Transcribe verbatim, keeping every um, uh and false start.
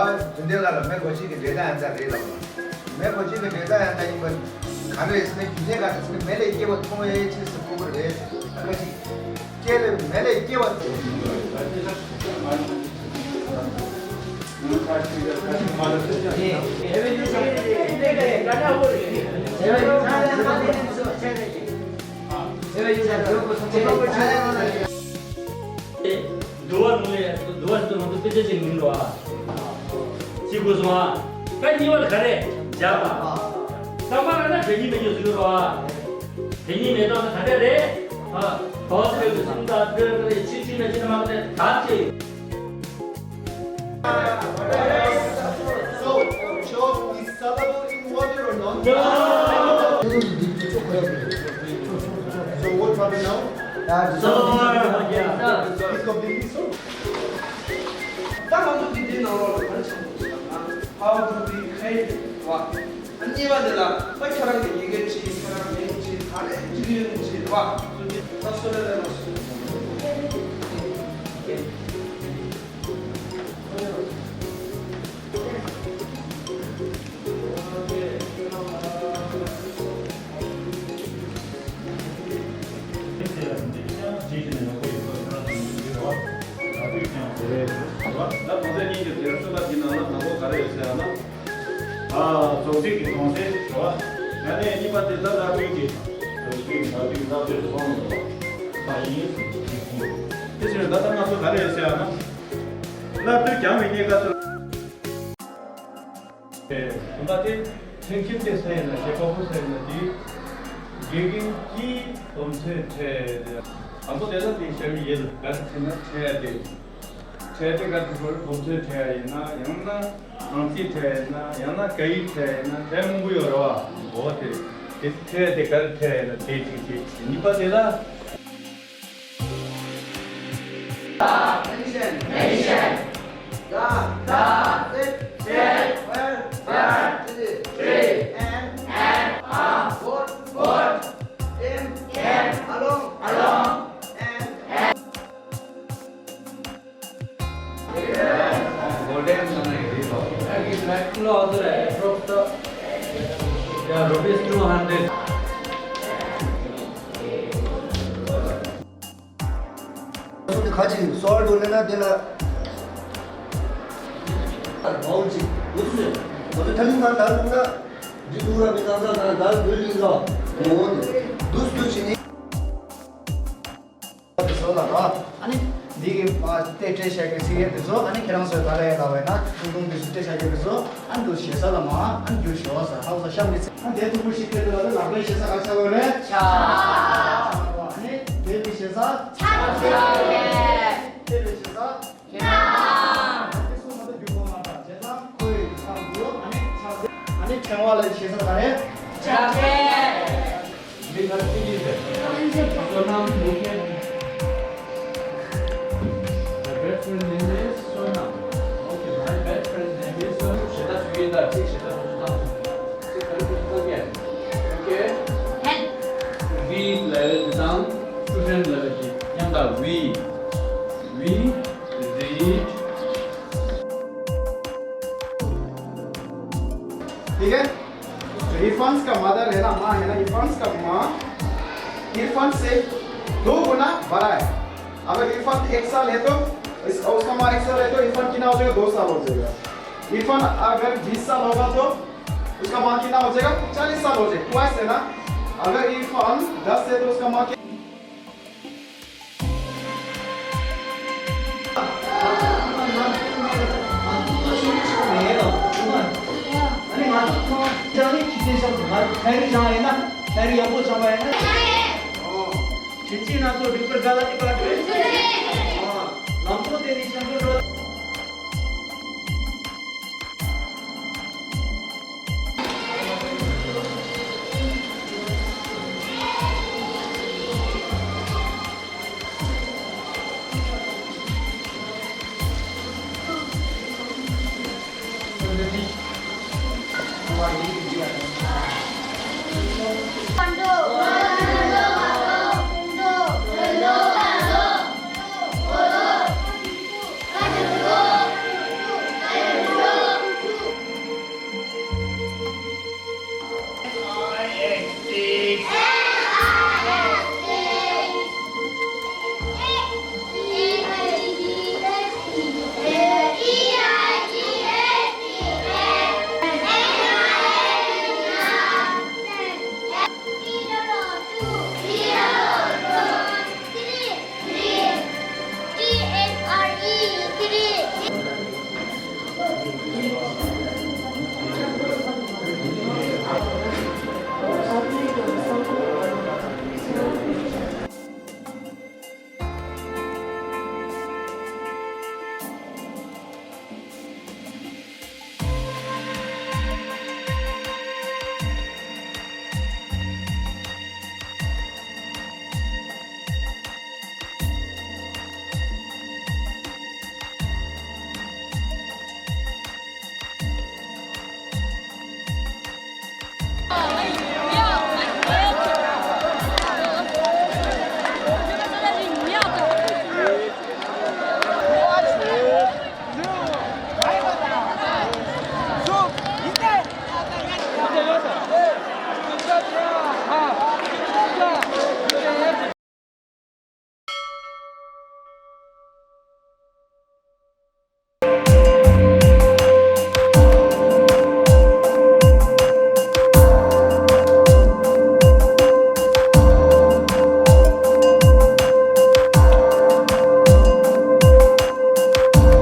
རྒྱུན་ལྡན་ལ་ལ་མེ་འགོག་བྱེད་ཀྱི་འབྲས་རྩྭ་ཡང་རྩྭ་རེད་ལབ་པ། མེ་འགོག་བྱེད་ཀྱི་འབྲས་རྩྭ་ཡང་རྩྭ་ཡིན་པ་ག་རེ་རེད་ཟེར་ན། རྒྱུ་མཚན་ག་རེ་ཟེར་ན། མེ་ལས་སྐྱེ་བ་མཐོང་བའི་ཕྱིར་ཟེར་གོ་གི་རེད། ཨ་ཁ་ཅིག་སྐྱེ་ལས་མེ་ལས་སྐྱེ་བ། འདུལ་བ་ནང་ལས། འདུལ་བ་ནང་དུ་དཔེ་ཆ་ཅིག་མིན་འགྲོ་ཨ། ཅི་དགོས་སོང་ཨ། ད་གཉིས་པ་ལ་ག་རེ་སྦྱར་བ། ད་མ་ལ་ན་དེ་གཉིས་མེད་ཀྱི་ཟེར་གྱི་རོ་ཨ། དེ་གཉིས་མེད་དོ་ན་ག་འདྲ་རེད། ཨ། དོགས་སེལ་གྱི་སུམ་རྟགས་འདི་རེད། ཕྱི་ཕྱི་ན་ཕྱི་ན་མ་ག་རེ་དག་ཅེས། So, chalk is soluble in water or not? No. So what happened now? It's completely so. ད་ང་ཚོ་འདི་འདྲའི་ནང་ལོགས་ལ་ག་རེ་བྱུང་འདུག་ཟེར་ན། How do we create? བ། གཉིས་པ་དེ་ལ་ད་ཁྱེད་རང་གི་ཡི་གེ་བྲིས། ཁྱེད་རང་མིང་བྲིས། ག་རེ་བྲིས་ཡོད་ནི་བྲིས་བ། ད་སོ་ལེ་ལེ་ལ་སོ། ད་གང་ཟག་གཉིས་ཀྱི་ཟེར་སུ་ལ་གྱི་ནང་ལ་དང་པོ་ག་རེ་ཡོད་ཟེར་ཡང་ན། ཨ། རྫོགས་ཚིག་གི་གདོང་གསལ་ཞེས་པ། ཡང་ན་གཉིས་པ་དེ་ལ་བསླབ་སྟོན་གྱི། རྫོགས་ཚིག་གི་བསླབ་སྟོན་བསླབ་སྟོན་དུ་སོང་མི་འདུག་པ། ཡིན་ཟེར་གྱི་ཁུངས། དེ་ཕྱིར་ད་ལྟ་ང་ཚོ་ག་རེ་ཡོད་ཟེར་ཡང་ན། བསླབ་སྟོན་རྒྱང་བའི་གནས་སྐབས་སུ། དེ་ད་དེ་མཐུན་རྐྱེན་དེ་ཟེར་ཡིན་ན་ཞེས་པ་པོ་ཟེར་ཡིན་ན་དེ། དགེ་རྒན་གྱིས་སློབ་ཚན་ཁྲིད་དེ། དང་པོ་དེ་ལ་དེ་བྱ་བའི་ཡུལ་ག་རེ་ཟེར་ན་ཁྲིད་དེ། ཁྲིད་དེ་ག་དུས་བར་སློབ་ཚན་ཁྲིད་ཡ་ཡིན་ན། ཡང་ན་ཨང་རྩིས་ཁྲིད་ཡ་ཡིན་ན། ཡང་ན་སྐད་ཡིག་ཁྲིད་ཡ་ཡིན་ན། ཁྲིད་མང་པོ་ཡོད་རེད་བ། འོ་དེ་དེ་ཁྲིད་དེ་ག་རེ་ཁྲིད་ཡ་ཡིན་ན་དེ་གཅིག་བྱས། གཉིས་པ་དེ་ལ། Attention. Attention. Da. Da. Sit. Sit. Well. Well. Sit. Sit. And. And. Up. Good. Good. In. In. Along. Along. And. ཁ་ཅིག་སོལ་འགྲོ་ལེ་ན་དེ་ལ་བའོ་ཅིག་འུ་ཚུ་འུ་ཚུ་ཐ་ལིང་ང་ད་ལུང་ན་འདི་ལུང་ར་མི་ང་ང་ང་ད་འདི་ལིང་ལ་མོ་འདི་འདུ་འདུ་ཅི་ནི། དེ་ཚོ་ལ་ར། ཨ་ནི་འདི་གི་མ་དེ་སྤྲད་བཞག་གི་ཚིག་ཡས་དེ་ཚོ། ཨ་ནི་ཁྱེད་རང་ཚོས་ག་ལ་ཡས་ལ་བས་ན་ཐུང་ཐུང་དེ་ཚོ་སྤྲད་བཞག་གི་དེ་ཚོ། ཨ་ནི་འདུག་ཞེ་ས་ལ་མ་ཨ་ནི་འགྱུར་ཞོ་ས་ཧ་ས་ཤམ་གི་ཚིག། ཨ་ནི་དེ་ཐུང་པོ་ཞིག་སྤྲད་དེ་ལ་ལག་པའི་ཞེ་ས་ག་ཆ་ལོ་རེད། ཆ། ཨ་ནི་དེ་གི་ཞེ་ས་ཆ། དེ་གི་ཞེ་ས་ཆ། དེ་གསུམ་མ་གཏོགས་འགྱུར་དགོས་མ་རེད། བྱས་ཙང་ཁོའི་ཁ་འདུག་ཨ་ནི་ཆ། ཨ་ནི་ཕྲེང་བ་ལ་ཞེ་ས་ག་རེད། ཆ་ཆེ། མི་ལ་ཅི་ཡིན་ཟེར། བསོད་ནམས། My best friend name is Sonam. Okay, my best friend name is Sonam. ཞེ་ད་ཞུ་ཡིན་ད་ཅི་ཞེ་ད་ཞུ་ད། ཅི་ག་རེ་ཞུ་ད་ཀྱེ། Okay. ཧན། We ལབ་དེ་དང་student ལབ་དེ་མཉམ་ད། We. We read. ठीक है। इरफान का मदर है ना, माँ है ना, इरफान का माँ इरफान से दो गुना बड़ा है। अगर इरफान एक साल है तो इस, उसका माँ एक साल है तो इरफान कितना हो जाएगा? दो साल हो जाएगा। इरफान अगर बीस साल होगा तो उसका माँ कितना हो जाएगा? चालीस साल हो जाएगा। क्वाइस है ना। अगर इरफान दस है तो उसका माँ ཁྱེད་ཀྱིས་ང་ཚོ་རིག་པར་དགའ་ལ་ནི་པ་ལམ་སང་དེ་ནི་ཤང་ཚོ་འགྲོ།